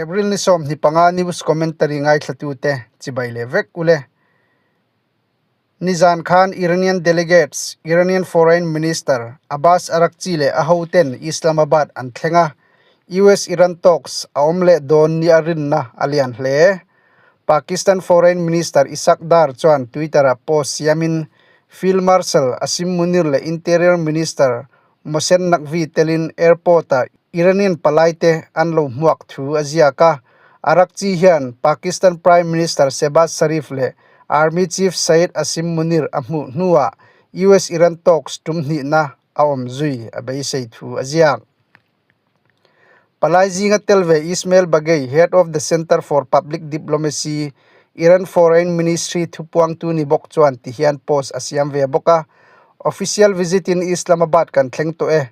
April ni 25 news commentary ngaithlatute chibai leh vek ule. Nizan khan Iranian delegates, Iranian Foreign Minister Abbas Araghchi leh a hoten Islamabad an thleng a, US-Iran talks a awm leh dawn nia rinna a lian hle. Pakistan Foreign Minister Ishaq Dar chuan Twitter-ah post siamin Field Marshal Asim Munir leh Interior Minister Mohsen Naqvi telin airport-ah Iranian palaite an lo hmuak thu a ziak a. Araghchi hian Pakistan Prime Minister Shehbaz Sharif leh Army Chief Syed Asim Munir a hmuh hnuah US-Iran talks tum hnihna a awm zui a beisei thu a ziak. Palai zinga tel ve Ismail Baghaei, head of the Center for Public Diplomacy, Iran Foreign Ministry thupuangtu ni bawk chuan ti hian post a siam ve bawk a, Official visit in Islamabad kan thleng tawh e.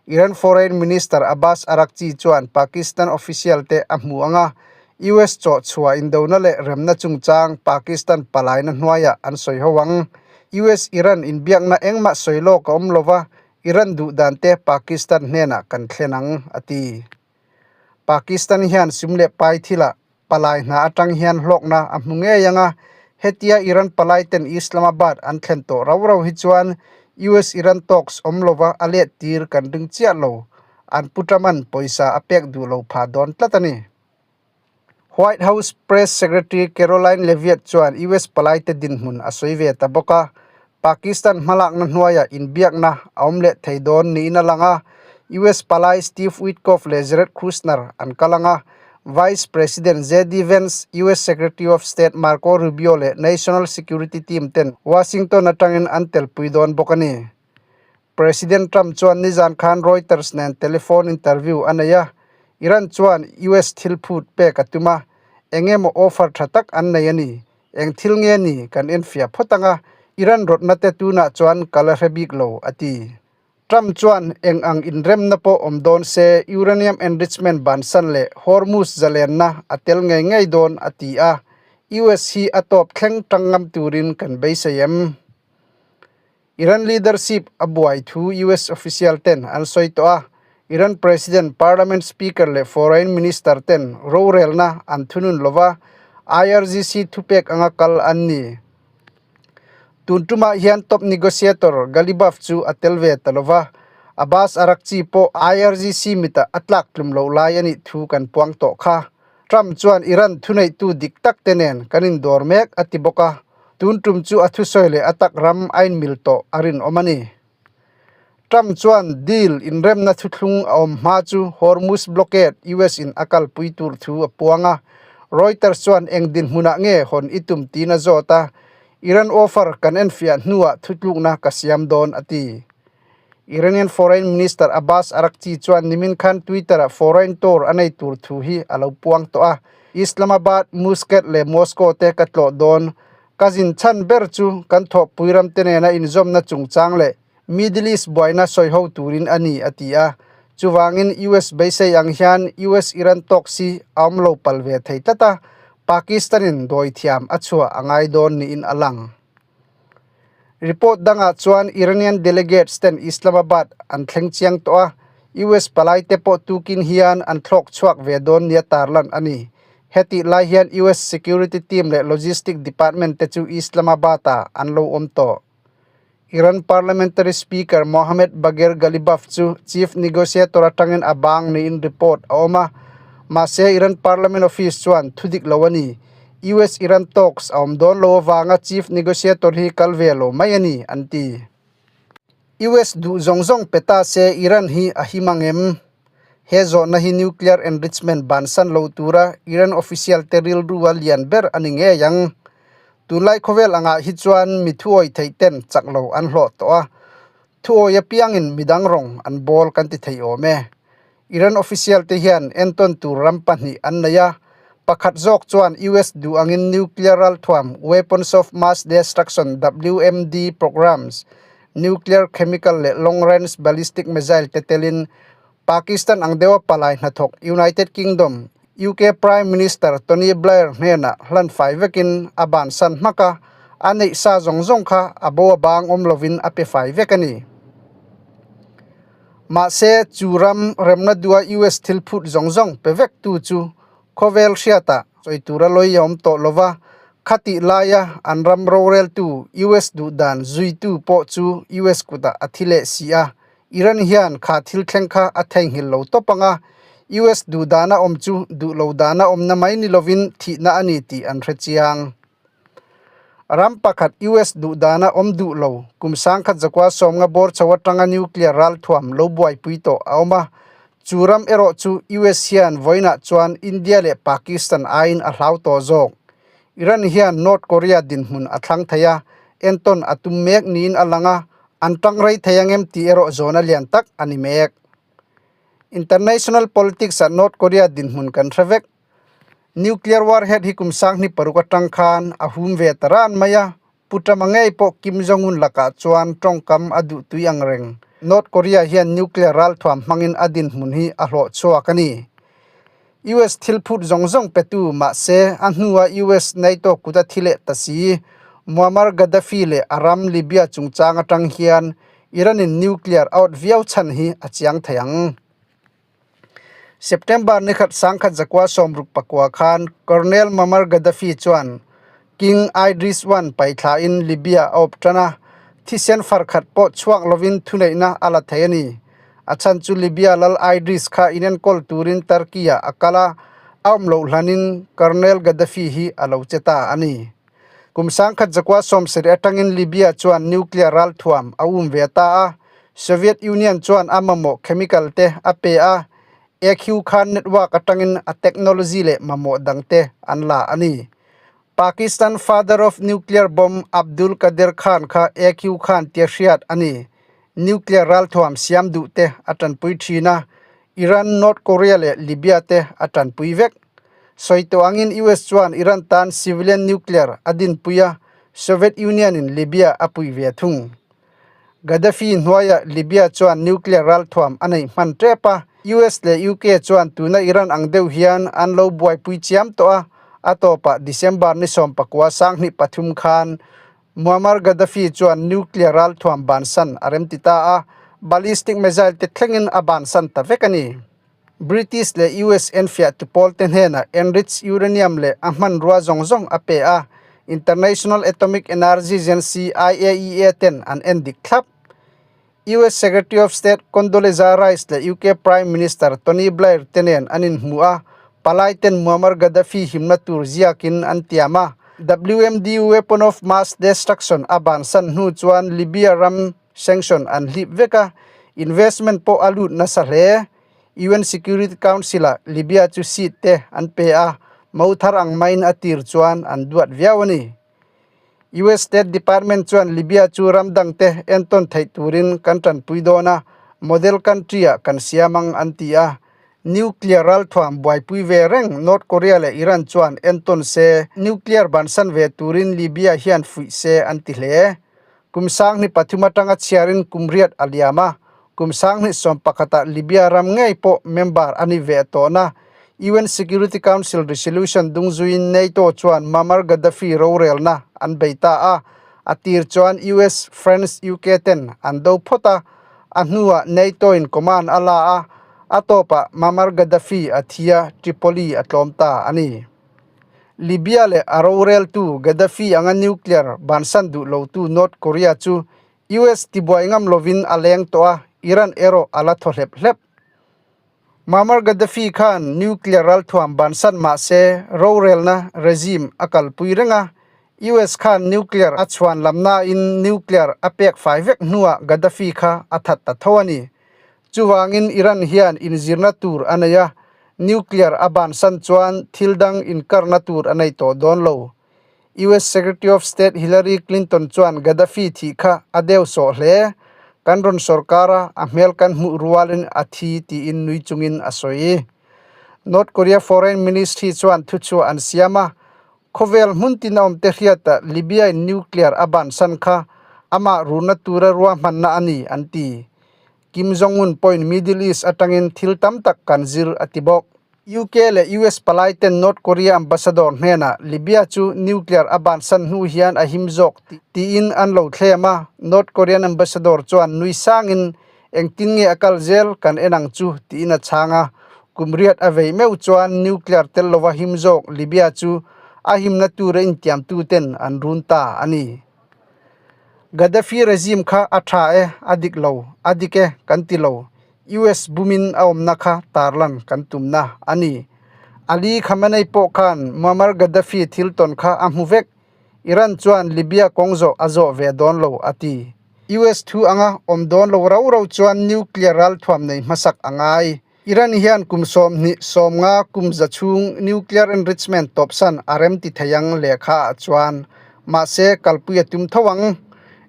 Iran Foreign Minister Abbas Araghchi chuan Pakistan official te a hmu ang a, US chawh chhuah indona leh remna chungchang Pakistan palaina hnuaiah an sawi ho ang. US-Iran inbiakna engmah sawi lawk a awm lova, Iran duh dan te Pakistan hnenah kan thlen ang, a ti. Pakistan hian sum leh pai thilah palai hna atang hian hlawkna a hmu ngei ang a, hetia Iran palai ten Islamabad an thlen tawh rau rau hi chuan US-Iran talks awm lova a let tir kan ring chiah lo, an pu Truman pawisa a pek duh lo pha dawn tlat a ni. White House Press Secretary Karoline Leavitt chuan US palaite dinhmun a sawi ve ta bawk a, Pakistan hmalakna hnuaiah inbiakna a awm leh thei dawn niin a lang a, US palai Steve Witkoff leh Jared Kushner an kal ang a, Vice President JD Vance, US Secretary of State Marco Rubio leh National Security Team ten Washington atangin an telpui dawn bawk a ni. President Trump chuan nizan khan Reuters nen telephone interview a nei a, Iran chuan US thil phut pek a tum a, eng emaw offer tha tak an nei a ni, eng thil nge ni kan enfiah phawt ang a, Iran rawtna te tunah chuan ka la hre bik lo, a ti. Trump chuan eng ang inremna pawh awm dawn se uranium enrichment bansan leh Hormuz zalenna a tel ngei ngei dawn a ti a, US hi a tawp thleng tang ngam turin kan beisei em? Iran leadership a buai thu US official ten an sawi tawh a, Iran President, Parliament Speaker leh Foreign Minister ten rorelna an thunun lova, IRGC thupek anga kal an ni. Tun tumah hian top negotiator Ghalibaf chu a tel ve ta lova, Abbas Araghchi pawh IRGC mitah a tlak tlum loh lai a nih thu kan puang tawh kha. Trump chuan Iran thuneihtu dik tak te nen kan indawr mek a ti bawk a, tun tum chu a thusawi leh a tak ram a inmil tawh a rinawm a ni. Trump chuan deal inremna thuthlung a awm hma chu Hormuz blockade US in a kalpui tur thu a puang a, Reuters chuan eng dinhmunah nge hawn i tum tiin a zawt a, Iran offer kan enfiah hnuah thutlukna ka siam dawn a ti. Iranian Foreign Minister Abbas Araghchi chuan nimin khan Twitter-ah foreign tour a nei tur thu hi a lo puang tawh a, Islamabad, Muscat leh Moscow te ka tlawh dawn. Ka zin chhan ber chu kan thawhpui ram te nena inzawmna chungchang leh Middle East buaina sawiho turin a ni, a ti a. Chuvangin US beisei ang hian US-Iran talks hi a awm lo pal ve thei tlat a, Pakistan-in dawithiam a chhuah a ngai dawn niin a lang. Report dangah chuan Iranian delegates ten Islamabad an thleng chiang tawh a, US palaite pawh tukin hian an thlawk chhuak ve dawn nia tarlan a ni. Hetih lai hian US security team leh logistic department te chu Islamabad-ah an lo awm tawh. Iran parliamentary speaker Mohammad Bagher Ghalibaf chu chief negotiator atangin a bang niin report a awm a, mahse Iran parliament office chuan thudik lo a ni. US-Iran talks a awm dawn lo avanga chief negotiator hi kal ve lo mai a ni, an ti. US duh zawng zawng pe ta se Iran hi a him ang em? He zawhna hi nuclear enrichment bansan lo tura Iran official te rilru a lian ber a ni ngei ang. Tunlai khawvel angah hi chuan mi thuawi theih ten chak lo an hlawh tawh a, thuawi apiangin midang rawng an bawl kan ti thei awm e. Iran official te hian entawn tur ram pahnih an nei a, pakhat zawk chuan US duh angin nuclear ralthuam Weapons of Mass Destruction, WMD, programs, nuclear, chemical leh long-range ballistic missile te telin Pakistan ang deuha palai hnathawk United Kingdom, UK, Prime Minister Tony Blair hnenah hlan fai vekin a bansan hmak a, a neih sa zawng zawng kha a bo a bang awm lovin a pe fai vek a ni. Mahse, chu ram remna dua US thil phut zawng zawng pe vektu chu Khawvel hriatah sawi tura lawi a awm tawh lo va, khatih laia an ram roreltu US duhdan zuitu pawh chu US kutah a thi leh si a. Iran hian kha thil thleng kha a theihnghilh lo tawp ang a, US duhdana awm chu duh lo dana awmna mai ni lovin thihna a ni tih an hre chiang. Ram pakhat US duhdana awm duh lo kum sangkhat zakua sawmnga bawr chho atanga nuclear ralthuam lo buaipui tawh a awm a, chu ram erawh chu US hian vawiinah chuan India leh Pakistan aiin a hlau tawh zawk. Iran hian North Korea dinhmun a thlang thei a, entawn a tum mek niin a lang a, an tang rei thei ang em tih erawh zawhna lian tak a ni mek. International politics-ah North Korea dinhmun kan hre vek. Nuclear warhead hi kum sanghnih paruk atang khan a hum ve ta ran mai a, Pu Trump-a ngei pawh Kim Jong-un lakah chuan tawngkam a duh tui ang reng. North Korea hian nuclear ralthuam hmangin a dinhmun hi a hlawh chhuak a ni. US thil phut zawng zawng petu mahse a hnua US NATO kut a thi leh ta si. Muammar Gaddafi leh a ram Libya chungchang atang hian Iran-in nuclear out viau chhan hi a chiang thei ang. September ni khat sangkhat zakua sawmruk pakua khan Colonel Muammar Gaddafi chuan King Idris I paithlain Libya a awp tan a, thisen far khat pawh chhuak lovin thuneihna a la thei a ni. A chhan chu Libya lal Idris kha inenkawl turin Turkey-ah a kal a, a awm loh hlanin Colonel Gaddafi hi a lo che ta a ni. Kum sangkhat zakua sawmsarih atangin Libya chuan nuclear ralthuam a um ve ta a, Soviet Union chuan a mamawh chemical te a pe a, AQ khan network atangin a technology leh mamawh dang te an la a ni. Pakistan father of nuclear bomb Abdul Qadir Khan kha AQ khan tia hriat a ni. Nuclear ralthuam siam duh te a tanpui thin a, Iran, North Korea leh Libya te a tanpui vek. Sawi tawh angin US chuan Iran tan civilian nuclear a dinpui a, Soviet Union in Libya a pui ve thung. Gaddafi hnuaiah Libya chuan nuclear ralthuam a neih hman tep a, US leh UK chuan tuna Iran ang deuh hian an lo buaipui chiam tawh a, a tawpah December ni 14 23 khan Muammar Gaddafi chuan nuclear ralthuam bansan a remti ta a, ballistic missile te thlengin a bansan ta vek a ni. British leh US enfiah tu pawl te hnenah enriched uranium leh a hmanrua zawng zawng a pe a, International Atomic Energy Agency, IAEA, ten an en dik thlap. US Secretary of State Condoleezza Rice leh UK Prime Minister Tony Blair te nen an inhmu a, palai ten Muammar Gaddafi himna tur ziakin an tiam a. WMD weapon of mass destruction a bansan hnu chuan Libya ram sanction an hlip vek a, investment pawh a lut nasa hle. UN Security Council-ah Libya chu seat te an pe a, mo thar ang maiin a tir chuan an duat viau a ni. US State Department chuan Libya chu ram dangte entawn theih turin kan tanpui dawn a, model country-ah kan siam ang an ti a. Nuclear ralthuam buaipui ve reng North Korea leh Iran chuan entawn se, nuclear bansan ve turin Libya hian fuih se an ti hle. Kum sanghnih pathum atanga chhiarin kum riat a liam a, kum sanghnih sawm pakhatah Libya ram ngei pawh member a ni ve tawhna UN Security Council resolution dungzuiin NATO chuan Muammar Gaddafi rorelna an bei ta a, a tir chuan US, France, UK ten an do phawt a, a hnuah NATO-in command a la a, a tawpah Muammar Gaddafi a thi a, Tripoli a tlawm ta a ni. Libya leh a roreltu Gaddafi anga nuclear bansan duh lotu North Korea chu US tibuai ngam lovin a leng tawh a, Iran erawh a la thaw hlep hlep. Muammar Gaddafi khan nuclear ralthuam bansan mah se rorelna regime a kalpui reng a, US khan nuclear a chhuan lamnain nuclear a pek fai vek hnuah Gaddafi kha a that ta tho a ni. Chuvangin Iran hian inzirna tur a nei a, nuclear a bansan chuan thil dang inkarna tur a nei tawh dawn lo. US Secretary of State Hillary Clinton chuan Gaddafi thih kha a deu sawh hle. Kan rawn sorkar a, a hmel kan hmuh rualin a thi tiin nui chungin a sawi. North Korea Foreign Ministry chuan thuchhuah an siam a, khawvel hmun tin a awmte hriata Libya-in nuclear a bansan kha amah runa tura ruahmanna a ni an ti. Kim Jong-un pawhin Middle East atangin thil tam tak kan zir a ti bawk. UK leh US palai ten North Korea ambassador hnenah Libya chu nuclear a bansan hnu hian a him zawk tiin an lo thlem a, North Korean ambassador chuan nui sangin engtin nge a kal zel kan en ang chu tiin a chhang a. Kum riat a vei meuh chuan nuclear tel lova him zawk Libya chu a himna tura intiamtuten an run ta a ni. Gaddafi regime kha a tha e, a dik lo, a dik e kan ti lo. US bumin a awmna kha tarlan kan tumna a ni. Ali Khamenei pawh khan Muammar Gaddafi thil tawn kha a hmu vek. Iran chuan Libya kawng zawh a zawh ve dawn lo a ti. US thu anga awm dawn lo rau rau chuan nuclear ralthuam nei hmasak a ngai. Iran hian kum 20, 50 kum za chhung nuclear enrichment tawpsan a rem ti thei ang lehkha ah chuan. Mahse, kalpui a tum tho ang.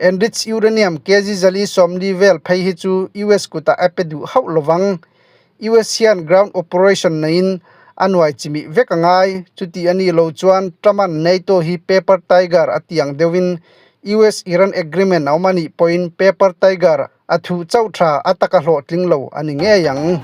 Enriched uranium kg 440 vel phei hi chu US kutah a pe duh hauh lovang. US hian ground operation neiin a nuai chimih vek a ngai. Chuti a nih lo chuan Trump-a'n NATO hi paper tiger a ti ang deuhin US-Iran agreement a awm a nih pawhin paper tiger a thuh chauh tha a taka hlawhtling lo a ni ngei ang.